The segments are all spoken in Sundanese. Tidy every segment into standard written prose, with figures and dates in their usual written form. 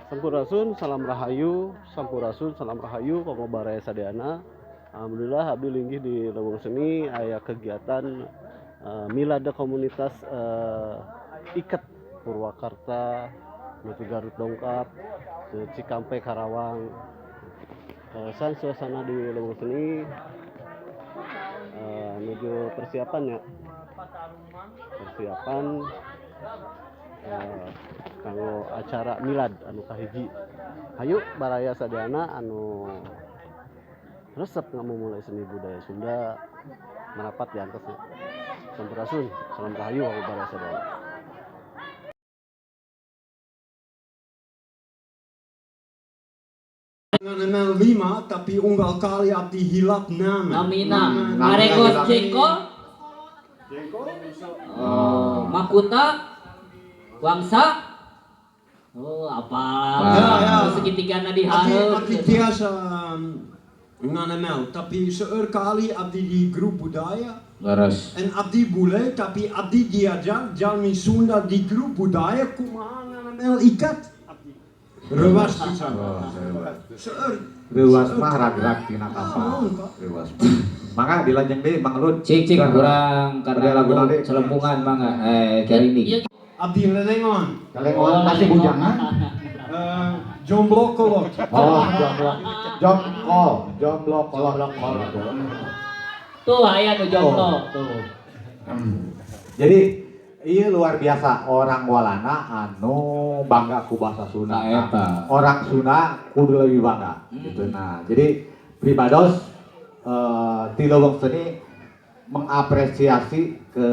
Sampurasun, salam rahayu, sampurasun, salam rahayu, kanggo baraya sadayana. Alhamdulillah abdi linggih di Leuweung Seni aya kegiatan Milada komunitas Iket Purwakarta, Nepi Garut Dongkap, Cikampek Karawang. Kawasan suasana di Leuweung Seni menuju persiapan ya. Persiapan kanggo acara milad anu kahiji. Hayu baraya sadayana anu resep ngamumule seni budaya Sunda merapat di antasnya. Sampurasun, salam rahayu kanggo baraya sadayana. Ngamel 5 tapi unggal kali abdi hilap nama. Namina. Aregos jengkol. Jengkol? Oh, Makuta Wangsa. Oh, apa? Ya, ya. Segitiga na dihareup. Abdi tiasa nganamel, tapi seueur kali abdi di grup budaya. Leres. En abdi bule, tapi abdi diajar jalmi Sunda di grup budaya kumaha nganamel ikat. Abdi. Reuwas pisan. Seueur. Reuwas mah rag-rag tina kapal. Reuwas. Mangga dilajeng deui Mang Lun. Cik cik kurang karena lagu lagu deui. celempungan mangga carinding. Abdi lelengon. Kalengon masih bujangan. Jomblo kolot. Oh, jomblo. Jongkol, jomblo kolot. Tuh aya nu jomblo tuh. Jadi iya luar biasa orang Walanda anu bangga ku bahasa Sunda. Nah, orang Sunda kudu lebih bangga gitu. Nah, jadi pribados ti Leuweung Seni mengapresiasi ke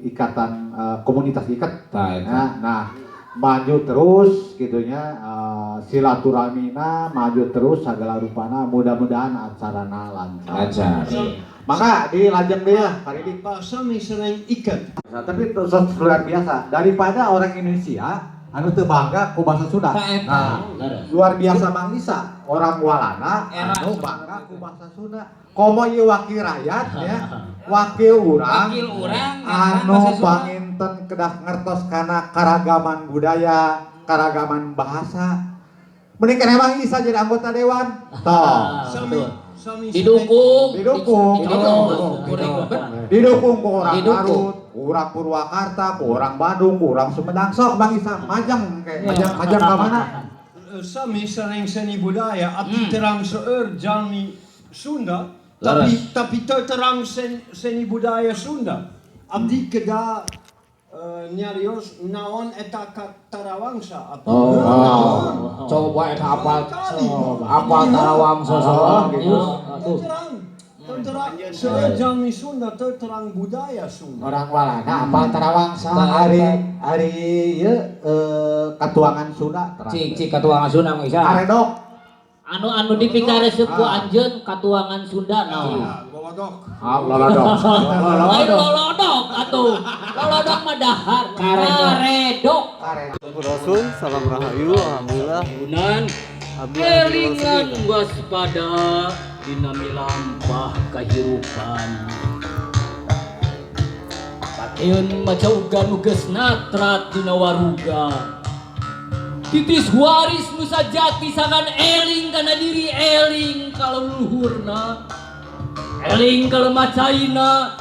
ikatan komunitas ikat. Nah, nah, maju terus gitunya silaturahmina maju terus segala rupana, mudah-mudahan acarana lancar. Lancar. Maka dilajeng dia hari ini. Pak sami sering ikat. Nah, tapi itu luar biasa daripada orang Indonesia anu teu bangga ku bahasa Sunda. Nah, luar biasa Mang Isa, orang Walanda anu bangga ku bahasa Sunda. Komo ieu wakil rakyat ya, wakil urang anu panginten kedah ngertos kana karagaman budaya, karagaman bahasa. Mending keneh Mang Isa jadi anggota dewan. Toh. Sami Didukung. Didukung. Didukung ku orang Didukung. Garut, ku orang Purwakarta, ku orang Bandung, ku orang Sumedang. Sok Bang Isa majeng kayak majeng ka mana? Sami sering seni budaya abdi terang seueur jalmi Sunda, tapi teu terang seni budaya Sunda. Abdi kedah nyarios naon eta tarawangsa. Abdi Oh. Coba eta apa? Apa tarawangsa soal gitu. Terang. Terang seueur jalmi Sunda teu terang budaya Sunda. Orang Walanda apa tarawangsa hari ieu katuangan Sunda terang. Cik cik katuangan Sunda Mang Isa. Aredok. Anu dipikaresep ku anjeun katuangan Sunda naon? Lolodok. Ah, lolodok. Lain lolodok atuh. Lolodok mah dahar. Karedok. Sampurasun, salam rahayu, alhamdulillah. Gunan Abdi elingan waspada dina milampah kahirupan. Pakeun macauga nu geus natrat dina waruga. Titis waris nu sajati sangan eling kana diri, eling ka leluhurna, eling ka lemah caina,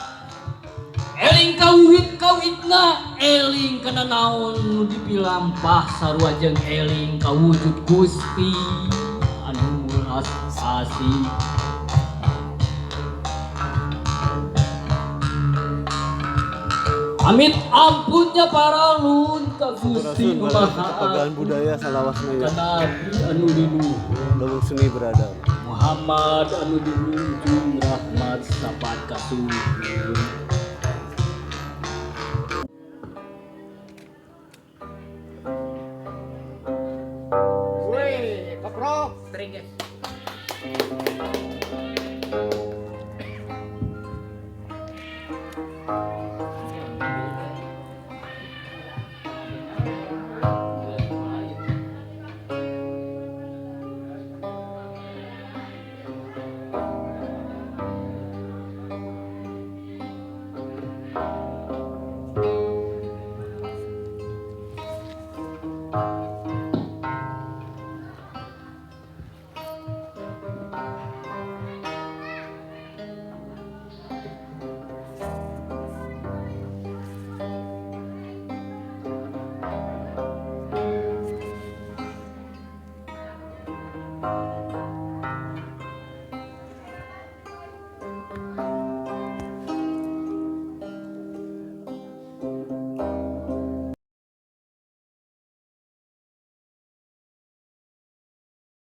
eling ka uwit-kawitna, eling kana naon nu dipilampah sarua jeung eling ka wujud Gusti anu welas asih. Amit ampunnya para lun ka Gusti nu Maha Kepegaan budaya salawasna ya. Nabi anu diluhur Leuweung Seni berada. Muhammad anu dijunjung rahmat sapat kasuhun. Wih, keprok. String guys.